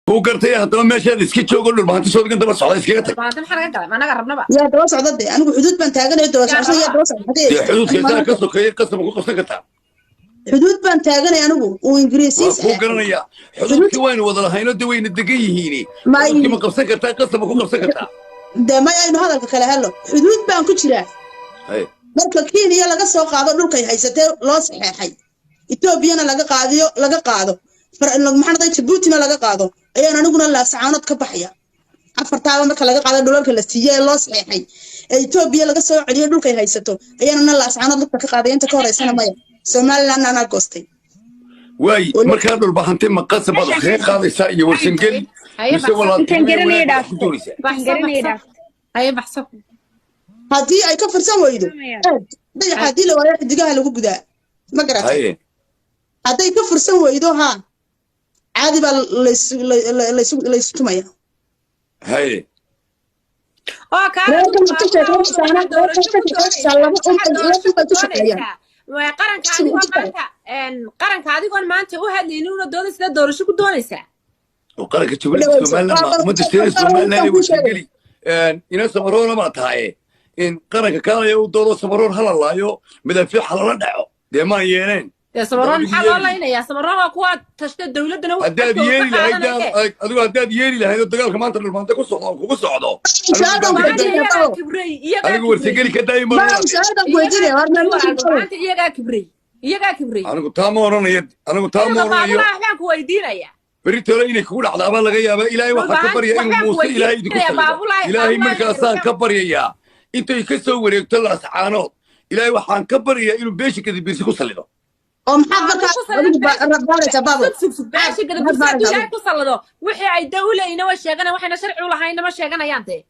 Kuu gartay. Haddaba meeshaad iska joogo, Dhulbahante soodgan daba socda, iskaga tag. Dhulbahante maxaa laga galay? Ma anaga rabnaba. Yaa daba socda dee? Anigu xuduud baan taaganayo, daba socda, yaa daba socda? Dee xuduudka intaa ka sokeeyay qasab ku qabsan kartaa. Xuduud baan taaganay anigu uu Waa Ingiriisiis. Kuu garanayaa, xuduudkii waynu wada lahayno, dee wayna degan yihiin. Xuduudkii ma qabsan kartaa? Qasab ma ku qabsan kartaa? Dee may, aynu hadalka kale hello. Xuduud baan ku jiraa. Marka Kenya laga soo qaado dhulkay haysatee loo saxeexay, Etoobiyana laga qaadiyo, laga qaado, maxaa noqday, Jabuutina laga qaado, ayaan aniguna Laasacaanood ka baxaya. Afartaaba marka laga qaado dhulalka la siiyey ee loo saxeexay, ee Etoobiya laga soo celiyo dhulkay haysato, ayaan ana Laasacaanood lugta ka qaaday. Inta ka horeysana maya. Somaliland anaa goostay. Waay, markaa Dhulbahante ma qasab baad wax kaga qaadaysaa iyo Warsangeli mise Intaan garanaya walaaltinimo dhaafto. ku doonaysaa? Intaan garanaya dhaafto. Haye, baxso. Haddii ay ka fursan weydo, dayaxa haddii la waayo xidigaha lagu gudaa, ma garatay? Hadday ka fursan weydo, haa, caadi baa laysu tumaya. Oo Reerka ma ka sheekeynaysaana? Reerka ka sheekeynaysaa, laba un laba un bay ku shaqeeyaan. Qaranka adigoo maanta, qaranka adigoon maanta u hadlaynin una doonaysa, sida doorasho ku doonaysaa? Oo qaranka Jamhuuriyadda Somaliland ma ummadda reer Somaliland ee Warsangeli ina Samaroona baa tahaye, in qaranka kaalaya u doodo, Samaroon hala laayo, madaafiic halala dhaco, dee maan yeeleen. Dee Samaroon maxaa loo laynayaa? Samaroon waa kuwa tashta dowladdana. Haddaad yeeli lahayd adigu, haddaad yeeli lahayd oo dagaalka maanta Dhulbahante ku socdo kugu socdo, anigu Warsangeli ka daayi. Maanta iyagaa kibrey, iyagaa kibrey. Anigu taa ma oranayo, anigu taa ma oranayo. Waxbaan ku weydiinaya. Beritoole inay kugu dhacdaabaa laga yaabaa. Ilaahay waxaan ka baryaa inuu Muuse Ilaahay idinku salido. Ilaahay markaasaan ka baryayaa intay ka soo wareegto Laascaanood. Ilaahay waxaan ka baryayaa inuu beesha Kadibirsi ku salido. Oo maxaad markaa adigu baaraysaa, Baabo? Beesha Gadabursi hadduu Ilaahay ku sallado, wixii ay dawlayna way sheeganayaan, waxayna sharci u lahaynna ma sheeganayaan dee.